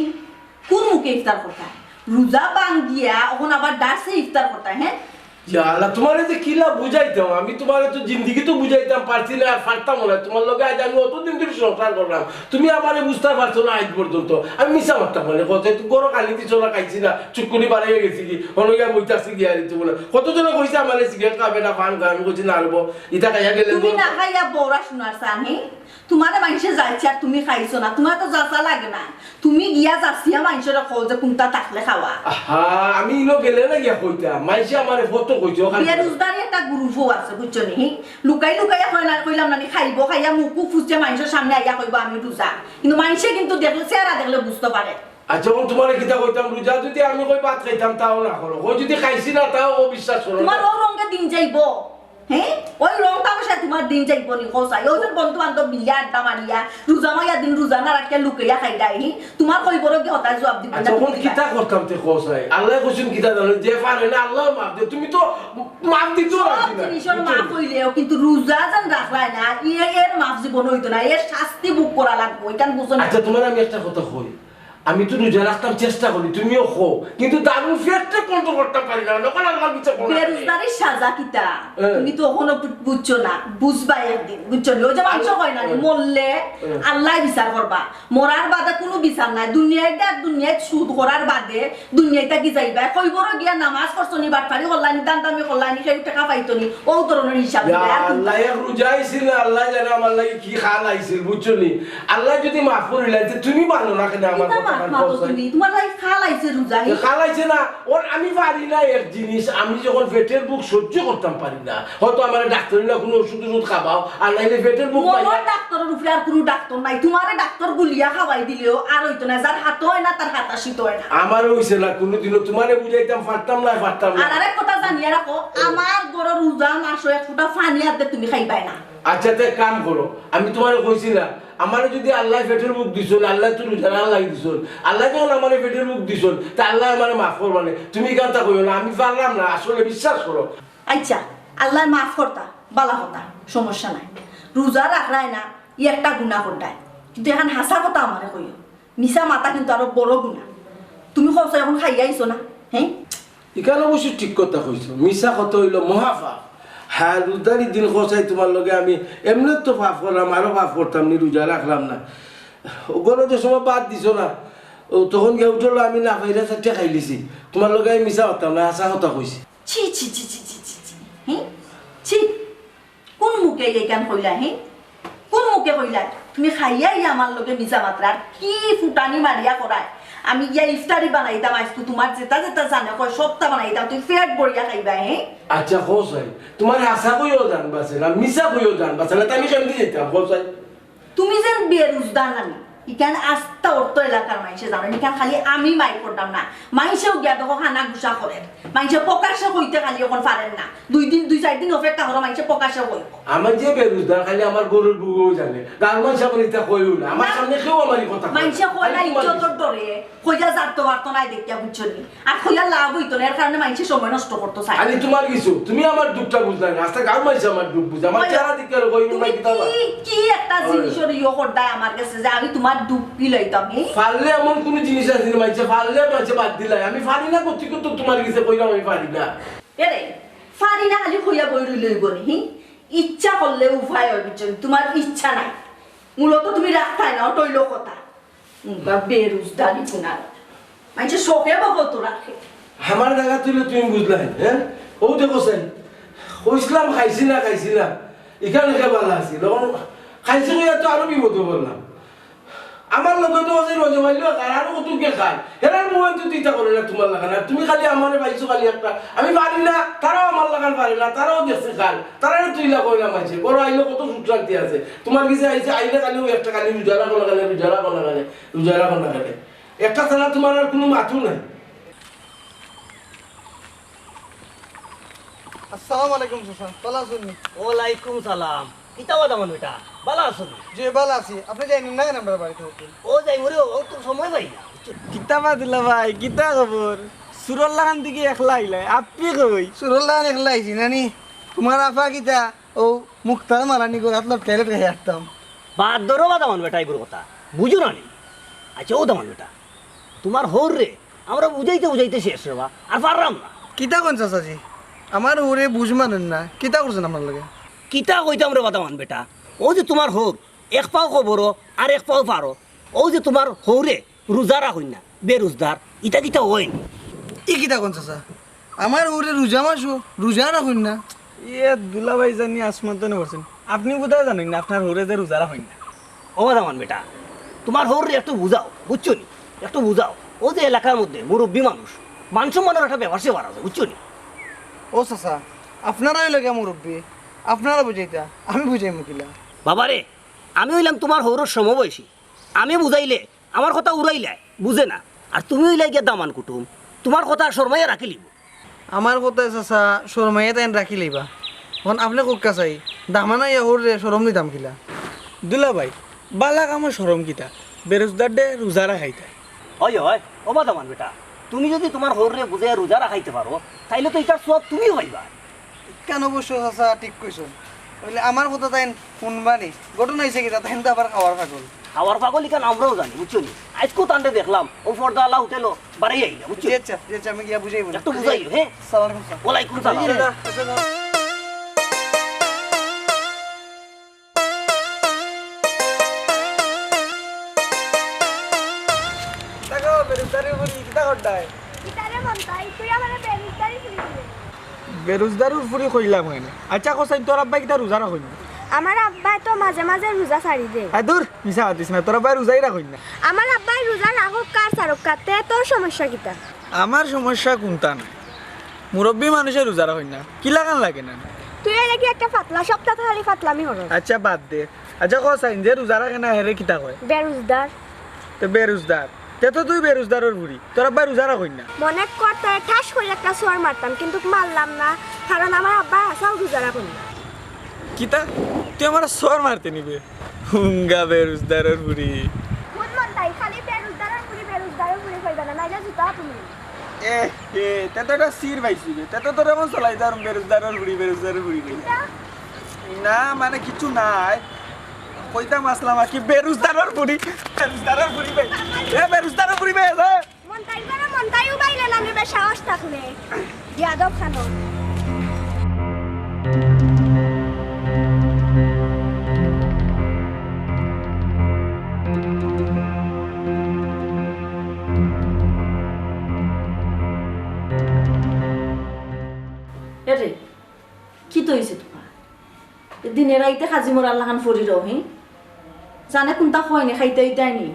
কুন মুখে ইফতার করতায়? রোজা ভাঙ্গিয়া অখন আবার ডার্সে ইফতার করতায়, হ্যাঁ? ইয়া আল্লাহ, তুমারে যে কিলা বুঝাইতাম, আমি তুমারে তো জিন্দেগিত বুঝাইতাম পারছি না, আর পারতামও না। তুমার লগে আইজ আমি অতদিন ধরি সংসার করলাম, তুমি আমারে বুঝতায় পারছো না আইজ পর্যন্ত। আমি মিছা মাততাম মানে, কও চাই, তুমি ঘরো খানি দিছো না, খাইছি না, চুক্কুনি বাড়াইয়া গেছি গি, অনো গিয়া বইতাছি গি, আর ইতো বলে। কতজনে কইছে আমারে সিগারেট খাবে না, পান খাবে, আমি কইছি না রে বা, ইতা খাইয়া গেলে তুমি না খাইয়া বউরা শোনার চান, হি? তুমারে মাইনষে যাইছে আর তুমি খাইছো না, তুমার তো যাচা লাগে না। তুমি গিয়া যাচিয়া মাইনষরে কও যে কুনটা থাকলে খাওয়া। আহা, আমি ইনো গেলে না গিয়া কইতাম, মাইনষে আমারে ফটো কইছে, অখান বেরোজদারি একটা গ্রুপও আছে, বুঝছো নি? হি? লুকাই লুকাইয়া কয় না, কইলাম না নি, খাইবো, খাইয়া মুখ ফুসে মাইনষর সামনে আইয়া কইবো আমি রোজা। কিন্তু মাইনষে কিন্তু দেখলে, চেহারা দেখলে বুঝতো পারে। আচ্ছা, অখন তুমারে কিতা কইতাম, রোজা যুদি আমি কই ভাত খাইতাম, তাও না করো, কই যুদি খাইছি না, তাও অবিশ্বাস করো। তুমার অউ রঙে দিন যাইবো। হ্যাঁ, ওই রং তামাশায় তোমার দিন যাইব নি? কও চাই, ওই যে বন্ধু বান্ধব মিলিয়া আড্ডা মারিয়া, রোজা মাইয়া দিন রোজা না রাখিয়া লুকাইয়া খাইরায়, হি? তোমার কইবরও কি হতায় জবাব দিবা না? আচ্ছা, অখন কিতা করতাম তে কও চাই? আল্লায় কইছইন কিতা জানো, যে পারে না আল্লায় মাফ দেয়, তুমি তো মাফ দিতেও সব রাজি না, জিনিসর মাফ অইলেও কিন্তু রোজা যেন রাখরায় না, এ-, এর মাফ জীবন অইতো না, এর শাস্তি ভোগ করা লাগবো, ইখান বুঝো না? আচ্ছা, তোমার আমি একটা কথা কই, আমি তো রোজা রাখতাম চেষ্টা করি, তুমিও কও, কিন্তু দারুণ পেটটা কন্ট্রোল করতাম পারি না, অখন আল্লাহর বিচার করো। বেরোজগারির সাজা কিতা? হ্যাঁ। তুমি তো অখনো বু-, বুঝছো না, বুঝবা একদিন, বুঝছো নি? ওই যে মাংস আমি কয় না নি, হ্যাঁ। মরলে হ্যাঁ। আল্লায় বিচার করবা, মরার বাদে কুনু বিচার নাই। দুনিয়াত আর দুনিয়াত সুদ করার বাদে দুনিয়াত থাকি যাইবা। কইবরও গিয়া নামাজ পড়ছো নি, বাটপারি করলায় নি, দান্দামি করলায় নি, কেউ টেকা পাইতো নি, অউ ধরনর হিসাব ইয়া দিবা। আর আল্লাহ, এক রোজা আইছিল না, আল্লাহ জানে আমার লাগি কি খাল আইছিল, বুঝছো নি? আল্লাহ যদি মাফ করিলাইন, তে তুমি মানো না কেনে আমার কিতা কথা মাফ খান মাগো কও চাই? তুমি? তোমার লাগি খাল আইছে রোজা, হি? খাল আইছে না, ওর আমি পারি না এক জিনিস, আমি যখন পেটের ভুক সহ্য করতাম পারি না, হয়তো আমার ডাক্তারি না কুনু ওষুধ ওষুধ খাবাও, আর নাইলে পেটের ভুক পাই না। মরার ডাক্তারর উপরে আর কুনু ডাক্তার নাই, তোমারে ডাক্তার গুলিয়া খাওয়াই দিলেও আর অইতো না, যার হাত অয় না তার হাতাশিত অয় না। আমারও অইছে না কুনুদিনও, তোমারে বুঝাইতাম পারতাম না, পারতাম না। আর আরেক কথা জানিয়া রাখো, আমার ঘরো রোজা মাসো এক ফুটা পানি আনতে তুমি খাইবায় না। আচ্ছা, তে এক কাম করো, আমি তোমারে কইছি না, আমারে যদি আল্লায় পেটের ভুক দিছইন, আল্লায় তো রোজা রাখার লাগি দিছইন, আল্লায় যখন আমারে পেটের ভুক দিছইন, তে আল্লায় আমারে মাফ করবা নে। তুমি ইখানতা কইও না, আমি পারলাম না, আসলে বিশ্বাস করো। আচ্ছা, আল্লায় মাফ করতা, বালা কথা, সমস্যা নাই। রোজা রাখরায় না, ই একটা গুনা কররায়, কিন্তু এখান হাছা কথা আমারে কইও। মিছা মাতা কিন্তু আরো বড় গুনা। তুমি কও চাই অখন খাইয়া আইছো না, হ্যাঁ? ইখান অবশ্য ঠিক কথা কইছো, মিছা কথা অইলো মহাপাপ। হ্যাঁ, রোজাদারি দিন কও চাই তোমার লগে আমি এমনে তো পাপ করলাম, আরো পাপ করতাম নি, রোজা রাখলাম না। ও ঘরো যে সময় ভাত দিছো না, ও তখন গিয়া উঠলো, আমি না পাইরা চাইরটা খাইলিছি। তোমার লগে আমি মিছা মাততাম না, হাছা কথা কইছি। ছি, ছি, ছি, ছি, ছি, ছি, ছি। হুম? ছি। কোন মুখে ইখান কইলা, হে? কোন মুখে কইলা? তুমি খাইয়া ইয়া আমার লগে মিছা মাতরায়, আর কি ফুটানি মারিয়া করায়? আমি গিয়া ইফতারি বানাইতাম আইজকু, তোমার যেটা যেটা জানে কয় সবটা বানাইতাম, তুমি পেট ভরিয়া খাইবায়, হে? আচ্ছা, কও চাই, তোমার হাছা কইও জান বাঁচে না, মিছা কইও জান বাঁচে না, তে আমি কেমনে যাইতাম, কও চাই? তুমি যেন বেরোজগার নানি, ইখান আস্তা অত্র এলাকার মাইনষে জানইন, ইখান খালি আমি মাইর করতাম না, মাইনষেও গিয়া দেখো কানাঘুষা করের, মাইনষে প্রকাশ্যে কইতে খালি অখন পারের না, দুই দিন, দুই চাইর দিন অপেক্ষা করো, মাইনষে প্রকাশ্যে কইবো। আমি যে বেরোজগার খালি আমার ঘরর বউয়েও জানে, গাঁওর মাইনষে আমার ইতা কইও না, আমার না। সামনে কেউ আমার ই কথা কয় না। মাইনষে কয় না, খালি তোমার ইজ্জতর ডরে, কইয়া যারতো পারতো নায় দেখিয়া, বুঝছো নি? আর কইয়া লাভ অইতো না, এর কারণে মাইনষে সময় নষ্ট করতো চায়। খালি তোমার কিছু, তুমি আমার দুখটা বুঝলায় না, আস্তা গাঁওর মাইনষে আমার দুখ বুঝে, আমার কইও। চেহারা দেখিয়া আর কইও না, তুমি কিতা বা? কি, কি একটা জিনিসর ইয়ে করতায় আমার গেছে যে আমি তোমার দুখ ফিলাইতাম, হে? পারলে এমন কুনু জিনিস আছে নি মাইনষে, পারলে মাইনষে বাদ দিলায়, আমি পারি না, কইতে কইতে তোমার গেছে কইলাম আমি পারি না। এরে, পারি না খালি কইয়া বই রইলে অইবো নি, হি? ইচ্ছা করলে উপায় অয়, বুঝছো নি? তোমার ইচ্ছা নাই, মূলত তুমি রাখতায় না, অটা অইলো কথা। উম, বা বেরোজগারি গুনার। মাইনষে শখে বকল তো রাখে। আমার জাগা তুইলে তুমি বুঝলায়, হে? ও দেখো চাই, কইছলাম খাইছি না, খাইছি না। ইখান একে বালা আছিল। অখন খাইছি কইয়া তো আরো বিপদো পড়লাম। আমার লগে তো আছে রজব আলী, আর আরো কত কে খায়। হেরার মুখে তো ইতা করে না তোমার লাখান। আর তুমি খালি আমারে পাইছো খালি একটা। আমি পারি না, তারাও আমার লাখান পারে না, তারাও দেখছে খায়। তারারে তুইলা কইলাম আছে। ঘরো আইলে কত সুখ শান্তি আছে। তোমার গেছে আইছে, আইলে খালি ওই একটা খালি রোজা রাখো না কেনে, রোজা রাখো না কেনে, রোজা রাখো না কেনে। একটা ছাড়া তোমার আর কুনু মাতও নাই। আসসালামু আলাইকুম চাচা, ভালা আছইন নি? ওয়ালাইকুম সালাম। কিতা বাদামান বেটা, ভালা আছো নি? জি, ভালা আছি। আপনে যাইন না কেনে আমরার বাড়িত? ও যাইমু রে, ও তো সময় পাই না। কিতা বা দুলাভাই, কিতা খবর? চুরর লাখান দেখি একলা আইলায়, আপনে কই? চুরর লাখান একলা আইছি না নি? তোমার আফা কিতা ও মুক্তার মারানি গলাত লটকাই লটকাই হারতাম। বাদ দেও রে বাদামান বেটা, ইগুর কথা বুঝো না নি? আচ্ছা, ও দামান বেটা, তোমার হউররে আমরা বুঝাইতে বুঝাইতে শেষ রে বা, আর পাররাম না। কিতা কইন চাচাজি? আমার হউরে বুঝ মানইন না, কিতা করছইন আপনার লগে? কিতা কইতাম রে বাদামান বেটা, অউ যে তোমার হউর এক পাও কবরো আর এক পাও পারো, অউ যে তোমার হউরে রোজা রাখইন না, বেরোজগার, ইতা কিতা অইন? ই কিতা কইন চাচা? আমার হউরে রোজা মাসো রোজা রাখইন না। ইয়ে দুলাভাই জানি আসমান তনে পড়ছইন। আপনে বুঝা জানইন না আপনার হউরে যে রোজা রাখইন না। ও দামান বেটা, তোমার হউররে একটু বুঝাও, বুঝছো নি? একটু বুঝাও। অউ যে এলাকার মধ্যে মুরব্বি মানুষ, মান সম্মানর একটা ব্যাপার স্যাপার আছে, বুঝছো নি? ও চাচা, আপনারা অইলা গিয়া মুরব্বি, আপনারা বুঝাইতা, আমি বুঝাইমু কিলা? বাবারে, আমি অইলাম তোমার হউরর সমবয়সী, আমি বুঝাইলে আমার কথা উড়াইলায়, বুঝে না। আর তুমি অইলায় গিয়া দামান কুটুম, তোমার কথা শরমাইয়া রাখিলিবো। আমার কথায় চাচা শরমাইয়া তাইন রাখিলিবা। অখন আপনে কউক্কা চাই, দামানা ইয়া হউররে শরম দিতাম কিলা? দুলাভাই, বালা কামো শরম কিতা? বেরোজদাররে রোজা রাখাইতা। অয়, অয়, ও বাদামান বেটা, তুমি যুদি তুমার হউররে বুঝাইয়া রোজা রাখাইতে পারো, তাইলে তো ইটার সওয়াব তুমিও পাইবা। কেন অবশ্য চাচা ঠিক কইছইন, অইলে আমার কথা তাইন হুনবা নি? ঘটনা অইছে কিতা, তাইন তো আবার খাওয়ার পাগল। খাওয়ার পাগল ইখান আমরাও জানি, বুঝছো নি? আইজকু তানরে দেখলাম, অউ পর্দাআলা হোটেলো বাড়াই আইলা, বুঝছো? জি আচ্ছা, জি আচ্ছা, আমি গিয়া বুঝাইমু নি। একটু বুঝাইও, হে? সালাম আলাইকুম। ওয়ালাইকুম সালাম। জি, জি, জি। দেখো, বেরোজদারর ফুরি কিতা কররায়? কিতারে মন্তাই, তুই আমারে বেরোজদারর ফুরি কইলে? বেরোজদারর ফুরি কইলাম কেনে? আচ্ছা, কও চাইন, তোর আব্বায় কিতা রোজা রাখইন না? আমার আব্বায় তো মাঝে মাঝে রোজা ছাড়ি দেয়। আ, দূর, মিছা মাতিস না, তোর আব্বায় রোজাই রাখইন না। আমার আব্বায় রোজা রাখউক্কা আর ছাড়উক্কা, তে তোর সমস্যা কিতা? আমার সমস্যা কুন্তা নায়, মুরব্বি মানুষে রোজা রাখইন না, কিলাখান লাগে না? তুই এর লাগি একটা ফাতলা, সপ্তাহত খালি ফাতলামি করস। আচ্ছা, বাদ দে। আচ্ছা, কও চাইন, যে রোজা রাখে না, হেরে কিতা কয়? বেরোজদার। তে বেরোজদার, তে তো তুই বেরোজদারর ফুরি, তোর আব্বায় রোজা রাখইন না। মনে কর তোরে ঠাস করি একটা চড় মারতাম, কিন্তুক মারলাম না, কারণ আমার আব্বায় হাছাউ রোজা রাখইন না। কিতা? তুই আমারে চড় মারতে নি বে? হুঙ্গা বেরোজদারর ফুরি। হুন মন্তাই, খালি বেরোজদারর ফুরি, বেরোজদারর ফুরি কইবা না, নাইলে জুতা তুমি। এ, এ, তে তো একটা সির পাইছি বে। তে তো তোর এমন চলাই যার বেরোজদারর ফুরি, বেরোজদারর ফুরি কই। কিতা? না, মানে কিচ্ছু নায়। কইতাম আছলাম আর কি, বেরোজদারর ফুরি, বেরোজদারর ফুরি বে। এ, বেরোজদারর ফুরি বে, এ। মন্তাই করে মন্তাইও বাইলে না নিবে সাহস থাকলে। বিয়াদব খানো। এরে, কিতা অইছে তুমার? দিনে রাইতে খাজি মরার লাখান ফড়ি রও, হি? জানে কুন্তা কয় নি, খাইতায় অইতায় নি?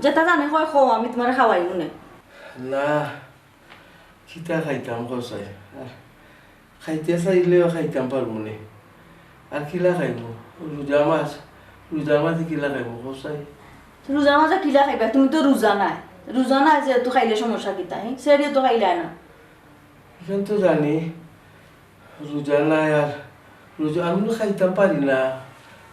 যেতা জানে কয়, কও, আমি তুমারে খাওয়াইমু নে। না, কিতা খাইতাম কও চাই? আর খাইতে চাইলেও খাইতাম পারমু নে। আর কিলা খাইমু? রোজা মাস, রোজার মাসে কিলা খাইমু কও চাই? রোজার মাসে কিলা খাইবায়? তুমি তো রোজা নায়। রোজা নায় যেহেতু খাইলে সমস্যা কিতা, হি? সেহরিও তো খাইলায় না। ইখান তো জানি, রোজা নাই আর রোজা, আমি তো খাইতাম পারি না,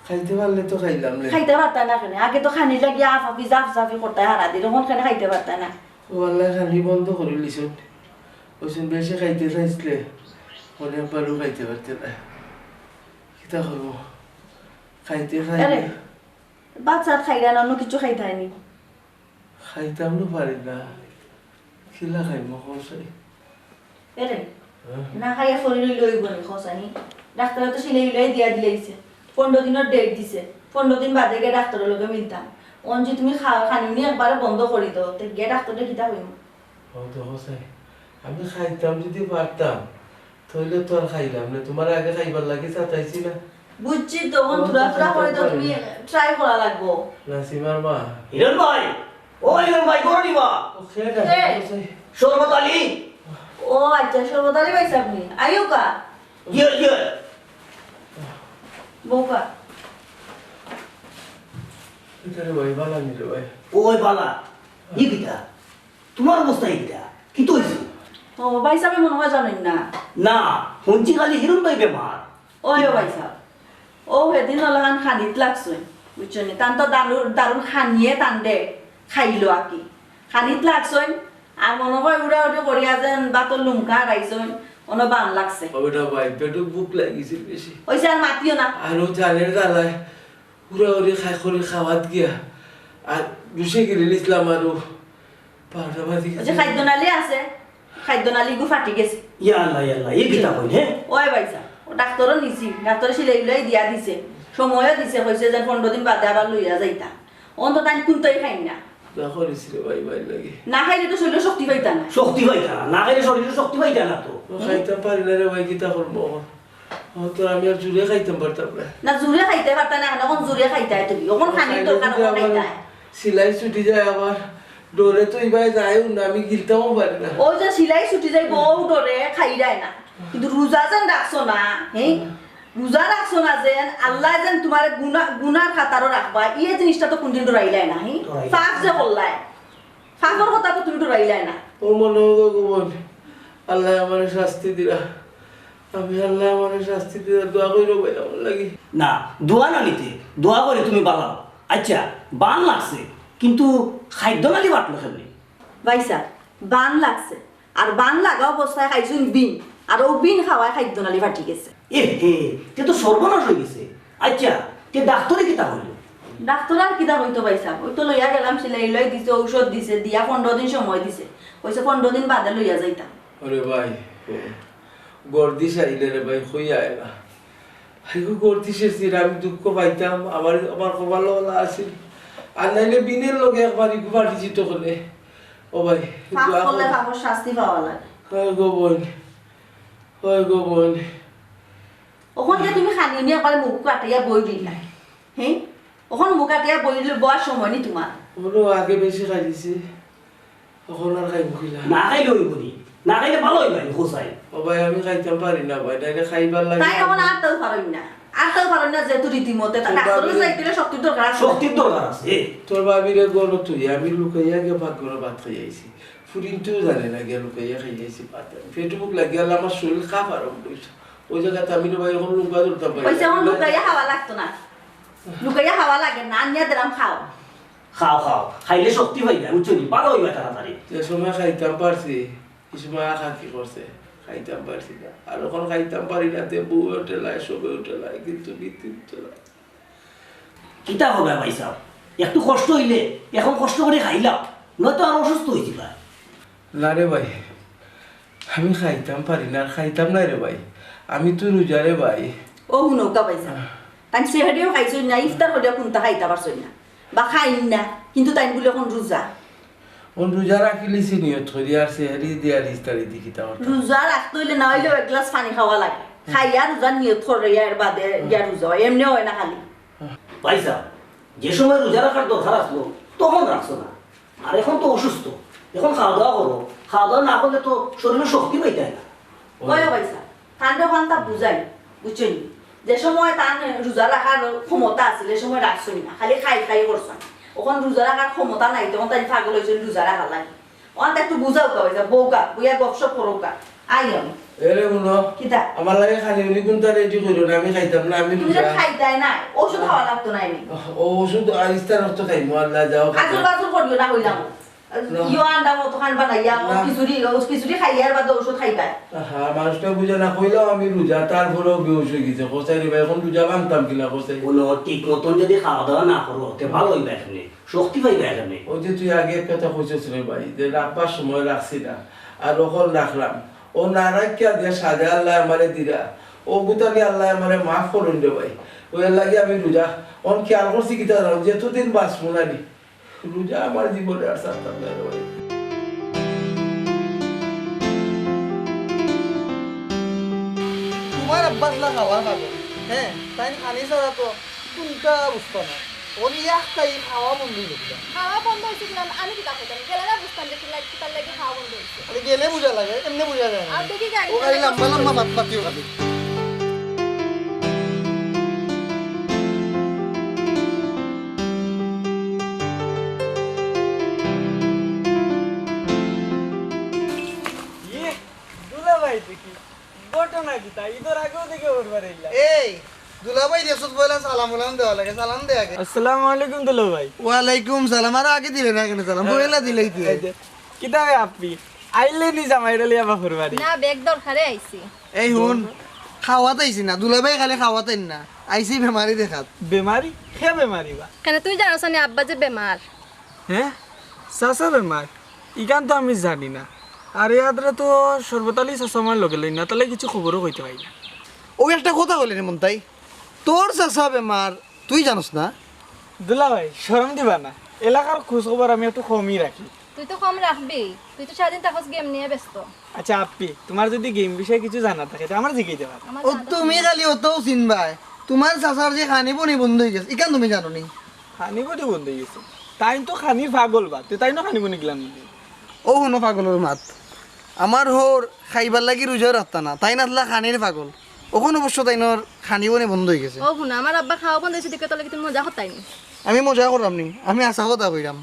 খাইতে পারলে তো খাইলাম নে। খাইতে পারতায় না কেনে? আগে তো খানির লাগি আফাফি জাফজাফি করতায় হারা দিন, অখন কেনে খাইতে পারতায় না? ও আল্লায় খানি বন্ধ করিলিছইন, অউ সময় বেশি খাইতে চাইছলে, অনে একবারও খাইতে পারতে না। কিতা করমু? খাইতে চাই আরে, না। ভাত চাত খাইরায় না, অন্য কিচ্ছু খাইতায় নি? খাইতাম না পারি না, কিলা খাইমু কও চাই? এরে, হ্যাঁ? না খাইয়া ফড়ি রইলে অইবো নি, কও চাই? ডাক্তরে তো সিলাই উলাই দিয়া দিলাইছে, পনরো দিনর date দিছে, পনরো দিন বাদে গিয়া ডাক্তরর লগে মিলতাম। অন যে তুমি খা-, খানি উনি একবারে বন্ধ করি দেও, তে গিয়া ডাক্তরে কিতা কইমু? ও তো কও চাই, আমি খাইতাম যুদি পারতাম, তাইলে তো আর খাইলাম না, তুমারে আগে খাইবার লাগি চাতাইছি না। বুঝছি তো, অখন ও, থুড়া তো থুড়া করি তো তুমি try করা লাগবো। নাসিমার মা। হিরন ভাই, ও হিরন ভাই, করো নি বা? ও, কে ডাকে? কে? শরবত আলী। ও আচ্ছা, শরবত আলী ভাইসাব নি? আইও কা? ইয়ে, ইয়ে। বউকা। ইতারে ভাই, বালা নি রে ভাই? ওই বালা। ই কিতা? তুমার অবস্থা ই কিতা? কিতা অইছে? ও, ভাইসাবে মনে হয় জানইন না। না, হুনছি খালি হিরন ভাই বেমার। ওই, ও ভাইসাব, ও হেদিন অলাখান খানিত লাগছইন, বুঝছো নি? তান তো দারু-, দারুণ খানিয়ে তানরে খাইলো আর কি। খানিত লাগছইন, আর মনে হয় উড়াউড়ি করিয়া যেন বাতর লুমকা হারাইছইন, অনো বান লাগছে। ও বেটা ভাই, পেটো ভুক লাগিছে বেশি। অইছে, আর মাতিও না। আর ও জানের জ্বালায় উড়াউড়ি খাই করি খাওয়াত গিয়া আর দুষে গিলি নিছলাম আরো বারোটা বাজি ওই যে গেছে। খাদ্য নালী আছে, খাদ্য নালীগু ফাটি গেছে। ইয়া আল্লাহ, ইয়া আল্লাহ, ই কিতা কইন, হে? ওই ভাইসাব, ও ডাক্তরও নিছি, ডাক্তরে সিলাই উলাই দিয়া দিছে, সময়ও দিছে, কইছে যে পনরো দিন বাদে আবার লইয়া যাইতা। অন তো তাইন কুন্তাই খাইন না। না করিস রে ভাই, ভাই লাগে। না খাইলে তো শরীরে শক্তি পাইতা না। শক্তি পাইতা না, না খাইলে শরীরে শক্তি পাইতা না তো। ও খাইতাম পারি না রে ভাই, কিতা করমু অখন? অখন তো আমি আর জুরে খাইতাম পারতাম না। না, জুরে খাইতে পারতা না, অখন জুরে খাইতায় তুমি। অখন খানির দরকার, অখন খাইতায়। সিলাই ছুটি যায় আবার, ডরে তো ইবায় যায়ও না, আমি গিলতামও পারি না। ও যে সিলাই ছুটি যাইবো, ও ডরে খাইরায় না। কিন্তু রোজা যেন রাখছো না, হ্যাঁ? রোজা রাখছো না যেন, আল্লায় যেন তুমারে গুনা-, গুনার কাতারো রাখবা, ই জিনিসটা তো কুনদিন ডরাইলায় না, হ্যাঁ? ডরাইলায়। পাপ যে করলায়, পাপর কথা তো তুমি ডরাইলায় না। ও মনে হয় গো বোন, আল্লায় আমারে শাস্তি দিরা। আমি আল্লায় আমারে শাস্তি দিতা, দোয়া কইরো ভাই আমার লাগি। না, দোয়া না নিতে, দোয়া করি তুমি বালাও। আচ্ছা, বান লাগছে, কিন্তু খাদ্য নালি বাটলো কেমনে? ভাইসাব, বান লাগছে, আর বান লাগা অবস্থায় খাইছইন বিন, আর অউ বিন খাওয়ায় খাদ্য নালি ফাটি গেছে। এ হে, তে তো সর্বনাশ অইগেছে। আচ্ছা, তে ডাক্তরে কিতা কইলো? ডাক্তরে আর কিতা কইতো ভাইসাব, ওই তো লইয়া গেলাম, সেলাই লই দিছে, ঔষধ দিছে, দিয়া পনরো দিন সময় দিছে, কইছে পনরো দিন বাদে লইয়া যাইতাম। ওরে ভাই, গর্দিশ আইলে রে ভাই, কইয়া আয় না। হাইগো গর্দিশ এসির, আমি দুঃখ পাইতাম, আমার, আমার কপাল ওলা আছিল। আর নাইলে বিনের লগে একবার ইগু ফাটি যিতো কেনে। ও ভাই, পাপ দোয়া করলে করো। পাপর শাস্তি পাওয়া লাগে। হয় গো বইন, হয় গো বইন। অখন যে তুমি খানি নিয়া একবারে মুখ কাটিয়া বই দিলায়, হে? অখন মুখ কাটিয়া বই দিলে বওয়ার সময় নি তুমার। ওগুলো আগে বেশি খাইছি, অখন আর খাইমু কিলা? না খাইলে অইবো নি, না খাইলে ভালা অইবো নি, খোসাই। ও ভাই, আমি খাইতাম পারি না ভাই, নাইলে খাইবার লাগি। তাই অখন আর তাও পারইন না, আর তাও পারইন না, যেহেতু রীতিমতে তা তোর ডাক্তারও ভাবিরে যাইতে গেলে শক্তির দরকার আছে। শক্তির দরকার আছে। তোর ভাবিরে ঘরো থুই আমি লুকাইয়া গিয়া পাকঘরো ভাত খাই আইছি। ফুরিনতেও জানে না, গিয়া লুকাইয়া খাই আইছি ভাত। পেটে ভুক লাগি গেল, আমার শরীর কাঁপা আরম্ভ অইছে। ওই জাগাত আমি রে ভাই অখন লুকা ধরতাম পারি না। অইছে, অখন লুকাইয়া খাওয়া লাগতো না, লুকাইয়া খাওয়া লাগে না, আনিয়া দিরাম খাও। খাও, খাও, খাইলে শক্তি পাইবা, বুঝছো নি? ভালা অইবা তাড়াতাড়ি। যে সময় খাইতাম পারছি, ই সময় আখা কি করছে, খাইতাম পারছি না। আর অখন খাইতাম পারি না, তে বউয়ে ঠেলায়, সবে ঠেলায়, কিন্তু নিতে ঠেলায়। কিতা করবা ভাইসাব, একটু কষ্ট অইলে, অখন কষ্ট করি খাইলাও, নয়তো আরো অসুস্থ অইযিবা। না রে ভাই, আমি খাইতাম পারি না, আর খাইতাম নায় রে ভাই, আমি তো রোজা রে ভাই। ও হুনউক্কা ভাইসাব, তাইন সেহরিও খাইছইন না, ইফতার করিয়া কুন্তা খাইতা পারছইন না, বা খাইন না, কিন্তু তাইন বুলে অখন রোজা। অখন রোজা রাখিলিছি নিয়ত করি, আর সেহরি দি আর ইফতারি দি কিতা করতাম? রোজা রাখতে অইলে না অইলেও এক গ্লাস পানি খাওয়া লাগে। খাইয়া রোজার নিয়ত করিয়া এর বাদে গিয়া রোজা অয়, এমনে অয় না খালি। ভাইসাব, যে সময় রোজা রাখার দরকার আছলো, তখন রাখছো না। আর অখন তো অসুস্থ, অখন খাওয়া দাওয়া করো, খাওয়া দাওয়া না করলে তো শরীরে শক্তি পাইতায় না। ওই ও ভাইসাব, তানরে অখানতা বুঝাই, বুঝছইন নি? যে সময় তান রোজা রাখার ক্ষমতা আছিল, এ সময় রাখছইন না, খালি খাই খাই করছইন। অখন রোজা রাখার ক্ষমতা নাই, তখন তাইন পাগল অইছইন রোজা রাখার লাগি। অখানতা একটু বুঝাউক্কা, বউকা, বইয়া গপসপ করউক্কা। আই আমি। এরে হুনো, কিতা? আমার লাগি খানি উনি কুন্তা রেডি করিও না, আমি খাইতাম না, আমি তুমি তো রোজা। খাইতায় না, ঔষধ খাওয়া লাগতো না এনে। ও ঔষধ আর ইফতার অক্ত খাইমু, আল্লাহ যাও। আজুর বাজুর করিও না কইলাম। না। ইয়ো আন্ডা মতো খান বানাইয়া, না। খিচুড়ি, খিচুড়ি খাইয়া এর বাদে ঔষধ খাইবায়। আহা, মানুষটা বুঝে না, কইলাম আমি রোজা, তারপরেও বেহুশ অই গেছে। কসাই রে ভাই, অখন রোজা ভাঙতাম কিলা কসাই? হুনো, ঠিক মতন যদি খাওয়া দাওয়া না করো, তে ভালা অইবা কেনে, শক্তি পাইবা কেনে। ওই যে তুই আগে এক কথা কইছস রে ভাই, যে রাখবার সময় রাখছি না, আর অখন রাখলাম। ও না রাখিয়া দিয়া সাজে আল্লায় আমারে দিরা, ও গুতানি আল্লায় আমারে মাফ করইন রে ভাই। ওই লাগি আমি রোজা, অখন খেয়াল করছি কিতা জানো, যতদিন বাঁচমু না নি, রোজা আমার জীবনে আর ছাড়তাম না রে ভাই। তুমার আব্বা আছলা খাওয়ার পাগল, হে, তাইন খানি ছাড়া তো কুন্তা বুঝতো না। অউ এক টাইম খাওয়া বন্ধ অই গেছে। খাওয়া বন্ধ অইছে কিনা আমি কিতা কইতাম? গেলে না বুঝতাম যে কিলা-, কিতার লাগি খাওয়া বন্ধ অইছে। আরে গেলে বুঝা লাগে, এমনে বুঝা যায় না। আর দেখি গাড়ি ও খালি লম্বা লম্বা মাত মাতিও খালি। ইয়ে, দুলাভাই দেখি, ঘটনা কিতা? ইদর আগেও দেখি অউর বাড়ি আইলা। এই, দুলাভাই দেখছস পয়লা সালাম উলাম দেওয়া লাগে, সালাম দে আগে। আসসালামু আলাইকুম দুলাভাই। ওয়ালাইকুম সালাম। আরে আগে দিলে না কেনে সালাম? পয়লা দিলেই তো। এই যে, কিতা বে আপ্পি? আইলে নি জামাইরে লইয়া বাপর বাড়ি? না, বেগ দরকারে আইছি। এই হুন, খাওয়াত আইছি না, দুলাভাই খালি খাওয়াত আইন না, আইছি বেমারি দেখাত। বেমারি? কে বেমারি বা? কেনে তুই জানোস না নি আব্বা যে বেমার? হে? চাচা বেমার? ইখান তো আমি জানি না। আর এ আদরা তো শরবত আলী চাচা আমার লগে লই না, তাইলে কিছু খবরও কইতে পারি না। অউ একটা কথা কইলে রে মন্তাই, তোর চাচা বেমার তুই জানোস না? দুলাভাই, শরম দিবা না, এলাকার খোঁজ খবর আমি একটু কমই রাখি। তুই তো কম রাখবি, তুই তো সারাদিন থাকস গেম নিয়া ব্যস্ত। আচ্ছা আপ্পি, তুমার যদি গেম বিষয়ে কিছু জানা থাকে, তে আমারে জিগাইতে পারো। আমার ও জানা তুমি খালি অতউ চিনবায়, তুমার চাচার যে খানি বনি বন্ধ অই গেছে, ইখান তুমি জানো নি? খানি বনি বন্ধ অই গেছে? তাইন তো খানির পাগল বা, তে তাইনও খানি বনি গিলান নি? ও হুনো পাগলর মাত, আমার হউর খাইবার লাগি রোজাও রাখতা না, তাইন আছলা খানির পাগল। অখন অবশ্য তাইনর খানি বনি বন্ধ অই গেছে। ও হুনো, আমার আব্বার খাওয়া বন্ধ অইছে দেখি তাইলে কি তুমি মজা করতায় নি? আমি মজা করলাম নি, আমি হাছা কথা কইরাম।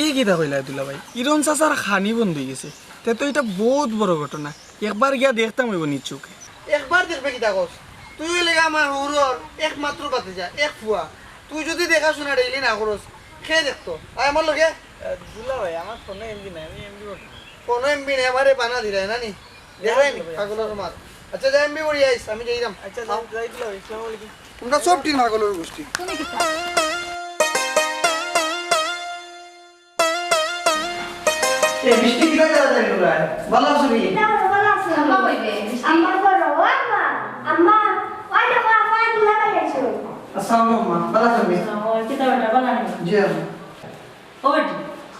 ই কিতা কইলা দুলাভাই? ইরন চাচার খানি বন্ধ অই গেছে, তে তো ইটা বউত বড় ঘটনা। একবার গিয়া দেখতাম অইবো নিজ চউখে। এক একবার দেখবে কিতা কস? তুই অইলে গি আমার হউরর একমাত্র ভাতিজা, এক ফুয়া। তুই যুদি দেখাশুনা ডেইলি না করস, কে দেখতো? আয় আমার লগে। আহ, দুলা ভাই, আমার ফোনো এমবি নাই, আমি এমবি বটে। ফোনো এমবি নাই, আমারে বানা দিরায় না নি? দেখায় নি, দুলা ভাই, পাগলর মাত। আচ্ছা, যা এমবি বড়ি আইস, আমি যাইরাম। আচ্ছা, যাই, যাই দুলা ভাই, আসসালামু আলাইকুম। তোমরা সব টিন পাগলর গোষ্ঠী। এ বৃষ্টি কিলা তাড়াতাড়ি করে? ভালা আছো নি? না, ভালা আছি। আম্মা কই বে? বৃষ্টি? আম্মা ঘরো, ও আম্মা, আম্মা, ওই দেখো, আফা দুলা ভাই আইছে। আসসালামু আলাইকুম, আম্মা। ভালা আছো নি? ও, কিতা বেটা, ভালা নি? জি, আম্মা। ও বেটি,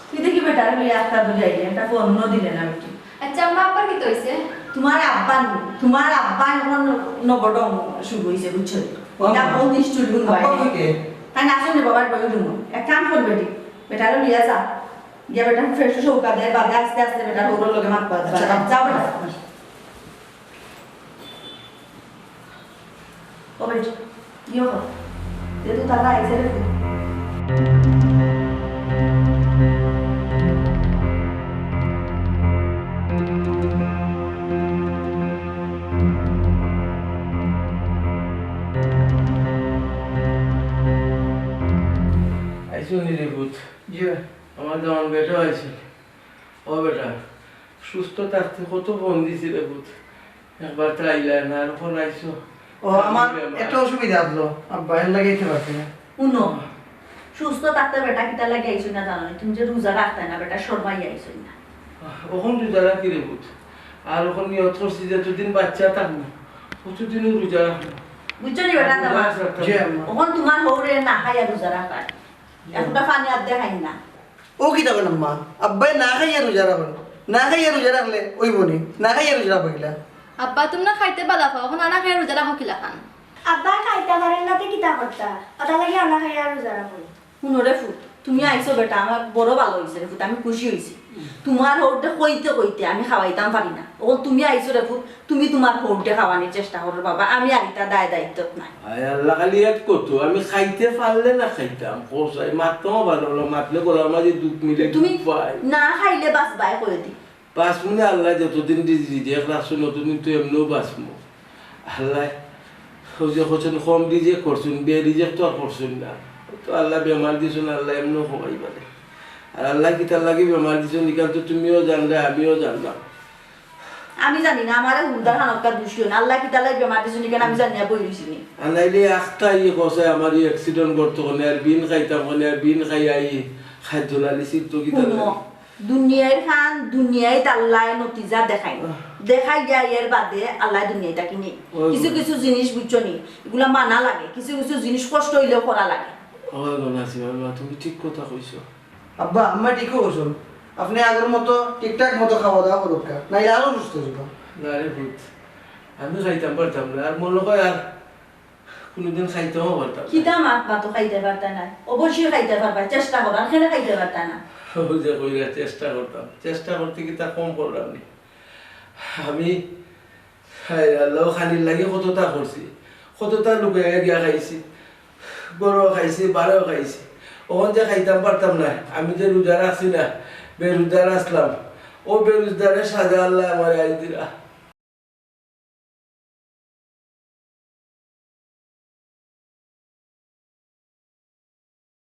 তুই দেখি বেটারে লইয়া আখতা দূরে আইলে, একটা ফোনও দিলে না বেটি। আচ্ছা, আম্মা, আব্বার কিতা অইছে? তোমার আব্বা নি, তোমার আব্বা এখন নবডং শুরু অইছে, বুঝছো? ও আম্মা। এটা বহুত নিষ্ঠুর গুণ আব্বা ভাই। কই কে? তাই না, আসুন রে বাবার বই রুমো। এক কাম কর বেটি, বেটারে লইয়া যা। গিয়া বেটা ফ্রেশ হউক, দে বাদে আস্তে আস্তে বেটার হউরর লগে মাত পাত। আচ্ছা। যাও বেটা। ও বেটি, ইয়ে কর। দে তো তারা আইছে রে। আইছো নি রে পুত? জি। আমার জামান বেটা আইছে। ও বেটা, সুস্থ থাকতে কত ফোন দিছি রে পুত, একবার তো আইলা না, আর ফোন আইছো। ও, আমার আমি বেমার। একটা অসুবিধা আসলো, আব্বা, এর লাগি আইতে পারছি না। হুনো, সুস্থ থাকতে বেটা কিতা লাগি আইছো না জানো নি? তুমি যে রোজা রাখতায় না, বেটা শরমাই আইছো না। অখন রোজা রাখি রে পুত, আর অখন নিয়ত করছি যে যতদিন বাচ্চা থাকবো, ততদিনও রোজা রাখবো। বুঝছো নি বেটা, রোজা তোমার? রাখতাম। জি, আম্মা। অখন তোমার হউরে না খাইয়া রোজা রাখার। একটা পানি আর দেখাই না। ও কিতা কইন আম্মা? আব্বায় না খাইয়া রোজা রাখইন। না খাইয়া রোজা রাখলে অইবো নি? না খাইয়া রোজা রাখবা কিলা? আব্বা, তুমরা খাইতে বালা পাও, অখন আনা খাইয়া রোজা রাখো কিলাখান? আব্বা খাইতা পারইন না তে কিতা করতা? অতার লাগি আনা খাইয়া রোজা রাখইন। হুনো রে ফুত, তুমি আইছো বেটা, আমার বড় ভালা অইছে রে ফুত, আমি খুশি অইছি। তোমার হউররে কইতে কইতে আমি খাওয়াইতাম পারি না। অখন তুমি আইছো রে ফুত, তুমি তোমার হউররে খাওয়ানির চেষ্টা করো বাবা, আমি আর ইতা দায় দায়িত্বত নাই। আয় আল্লাহ, খালি এক কত, আমি খাইতে পারলে না খাইতাম, কষাই মাততামও পারলাম না, মাতলে গলার মাঝে দুখ মিলে তুমি দুখ পাই। না খাইলে বাঁচবায় কয়দিন? বাঁচমু নে, আল্লায় যতদিন রিজ-, রিজেক রাখছইন, অতদিন তো এমনেও বাঁচমু। আল্লায়, অউ যে কইছইন, কম রিজেক করছইন, বে রিজেক তো আর করছইন না। তো আল্লায় বেমার দিছইন, আল্লায় এমনেও কমাইবা নে। আর আল্লায় কিতার লাগি বেমার দিছইন, ইখান তো তুমিও জানরায়, আমিও জানরাম। আমি জানি না, আমারে হুরুতার খানোক্কা দুষিও না। আল্লায় কিতার লাগি বেমার দিছইন, ইখান আমি জানিয়া বই রইছি নি। আর নাইলে আখতা ইয়ে কষাই আমার ই accident করতো কেনে, আর বিন খাইতাম কেনে, আর বিন খাইয়া ই খাদ্য লালিছি তো কিতার হুনো, লাগি? দুনিয়ার খান, দুনিয়াত আল্লায় নতিজা দেখাইন। আহ। দেখাইয়া এর বাদে আল্লায় দুনিয়া থাকি নেইন। ওই কিছু বলে। কিছু জিনিস বুঝছো নি, ইগুলা মানা লাগে। কিছু কিছু জিনিস কষ্ট অইলেও করা লাগে। ওই বলে, আসি, বাবা, তুমি ঠিক কথা কইছো। আব্বা, আম্মা ঠিকউ কইছইন। আপনে আগর মতো ঠিকঠাক মতো খাওয়া দাওয়া করউক্কা, নাইলে আরো অসুস্থ অইযিবা। না রে পুত, আমি খাইতাম পারতাম না, আর মনো কয় আর কুনুদিন খাইতামও পারতাম না। কিতা মাত মাতো খাইতায় পারতায় না? অবশ্যই খাইতায় পারবায়, চেষ্টা করো। আর কেনে খাইতায় পারতায় না? অউ যে কইরা চেষ্টা করতাম, চেষ্টা করতে কিতা কম করলাম নি? আমি, হায় আল্লাহ, অউ খানির লাগি কততা করছি, কততা লুকাইয়া গিয়া খাইছি, ঘরো খাইছি, বারেও খাইছি। অখন যে খাইতাম পারতাম না, আমি যে রোজা রাখছি না, বেরোজা রাখলাম, অউ বেরোজারে সাজা আল্লায় আমারে আইজ দিরা।